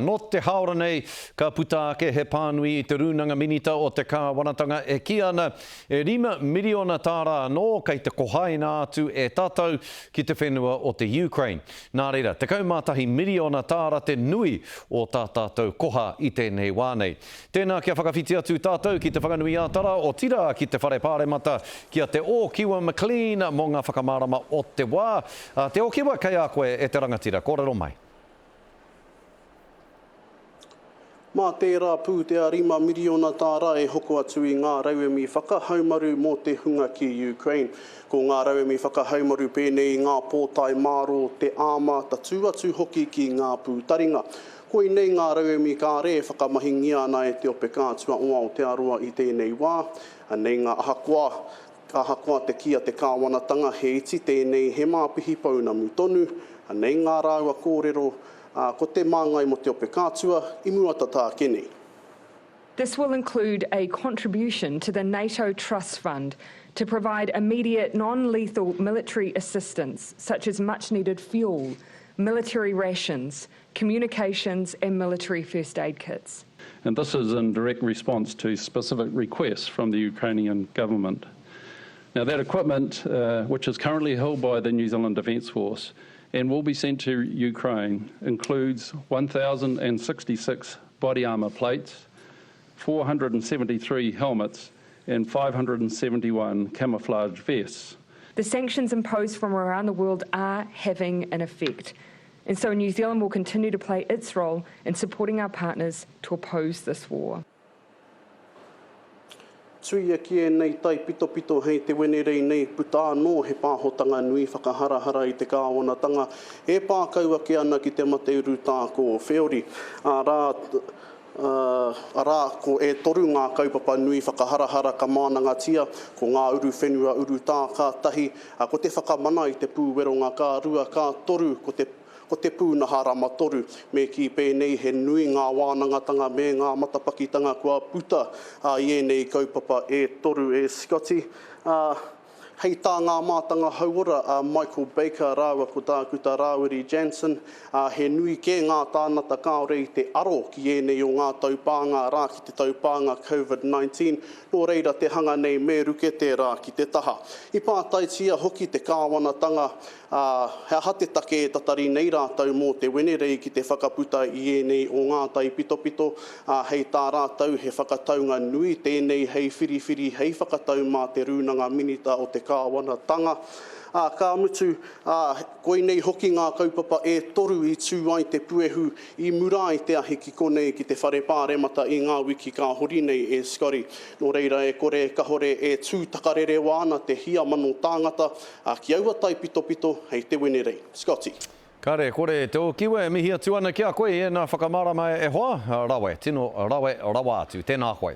Nō te hāora nei ka puta ake he pānui i te Rūnanga Minita o te Kāwanatanga e kī ana e rima miriona tāra anō kei te kohaina atu e tātou ki te whenua o te Ukraine. Nā reira, 11 miriona tāra te nui o tā tātou koha i tēnei wā nei. Tēnā kia whakawhiti atu tātou ki Te Whanganui-ā-Tara, otirā ki te Whare Pāremata, ki a Te Ōkiwa McLean mō ngā whakamārama o te wā. Te Ōkiwa, kei a koe e te rangatira, kōrero mai. Mā tērā pūtea rima miriona tāra e hoko atu i ngā rauemi whakahaumaru mō te hunga ki Ukraine. Ko ngā rauemi whakahaumaru pēnei i ngā pōtae mārō, te āma, tatū atu hoki ki ngā pūtaringa. Koinei ngā rauemi kāre e whakamahingia ana e te Ope Kātua o Aotearoa i tēnei wā. Anei ngā ahakoa Ahakoa te kī a te kāwanatanga he iti tēnei, he māpihi pounamu tonu, anei ngā rāua kōrero, ā, ko te māngai mō Te Ope Kātua i mua tata ake nei. This will include a contribution to the NATO Trust Fund to provide immediate non-lethal military assistance such as much-needed fuel, military rations, communications and military first aid kits. And this is in direct response to specific requests from the Ukrainian government. Now that equipment, uh, which is currently held by the New Zealand Defence Force and will be sent to Ukraine, includes 1,066 body armour plates, 473 helmets and 571 camouflage vests. The sanctions imposed from around the world are having an effect. And so New Zealand will continue to play its role in supporting our partners to oppose this war. Tuia ki ēnei taipitopito hei te Wenerei nei puta anō he pāhotanga nui whakaharahara i te kāwanatanga e pā kau ake ana ki te mate urutā kōwheori. Arā, arā, ko e toru ngā kaupapa nui whakaharahara ka mānangatia, ko ngā uruwhenua urutā ka tahi, ko te whakamana i te pūweronga ka rua, ka toru, ko te ko te pūnaha rama toru. Me kī pēnei, he nui ngā wānangatanga me ngā matapakitanga kua puta i ēnei kaupapa e toru e Scotty. Hei tā ngā mātanga hauora a Michael Baker rāua ko Tākuta Rāwiri Jansen, ā, he nui kē ngā tānata kāore i te aro ki ēnei o ngā taupānga rā ki te taupānga Covid-19, nō reira te hanga nei me ruke tērā ki te taha. I pātaitia hoki te kāwanatanga Ā, he aha te take e tatari nei rātou mō te Wenerei ki te whakaputa i ēnei o ngā taipitopito, ā, hei tā rātou he whakataunga nui tēnei hei whiriwhiri, hei whakatau mā te Rūnanga Minita o te Kāwanatanga. Ā, ka mutu, ā, koinei hoki ngā kaupapa e toru i tū ai te puehu i mura ai te ahi ki konei ki te Whare Pāremata i ngā wiki ka hori nei e Scotty. Nō reira e kore kahore e tū takarerewa ana te hia mano tāngata, Ā, ki aua taipitopito hei te Wenerei. Scotty. Kare kore te Okiwa e mihi atu ana ki a koe i ēnā whakamārama e hoa, rawe, tino rawe rawa atu. Tēnā koe.